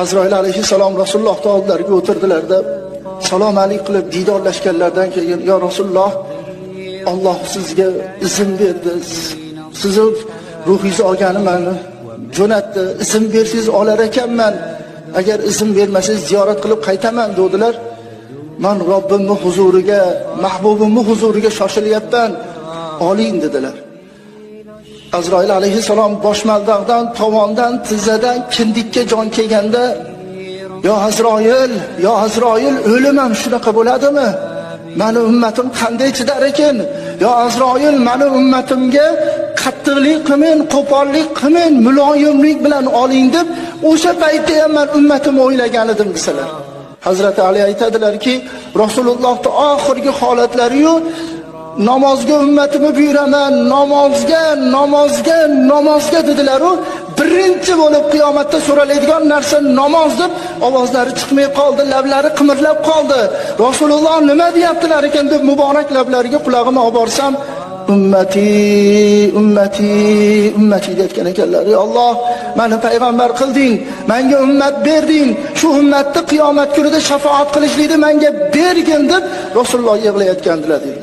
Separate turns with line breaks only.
Azroil alayhissalom Rasulullohning oldilariga o'tirdilarda, salom alik qilib diydorlashganlaridan keyin, "Yo Rasululloh, Alloh sizga izn berdi. Sizni ruhingizni olgani mani jo'natdi. Izn bersangiz olar ekanman. Agar izn bermasangiz ziyorat qilib qaytaman" dedilar. "Man Robbimni huzuriga, mahbubimni huzuriga shoshilyapman. Oling" dedilar. Azroil alayhissalom boshmaldog'dan, tovondan, tizzadan kindikka jon kelganda, "Yo Azroil, yo Azroil, o'lim ham shunaqa bo'ladimi? Mani ummatim qanday chidar ekan? Yo Azroil, mani ummatimga qattiqlik qilmang, qo'pollik qilmang, muloyimlik bilan oling" deb o'sha paytda ham man ummatimni o'ylagan edim desalar. Hazrati Ali aytadilarki, Rasulullohning oxirgi holatlari-yu namozga ummatimni buyuraman, namozga, namozga, namozga dedilar-u, birinchi bo'lib qiyomatda so'raladigan narsa namoz deb ovozlari chiqmay qoldi, lablari qimirlab qoldi. Rasululloh nima deyaptilar ekan deb muborak lablariga qulog'imni olib borsam, "Ummati, ummati, ummati" deyotgan ekanlar. "Ey Alloh, meni payg'ambar qilding, menga ummat berding, shu ummatni qiyomat kunida shafoat qilishlikni menga bergin" deb Rasululloh yig'layotgandilar deydi.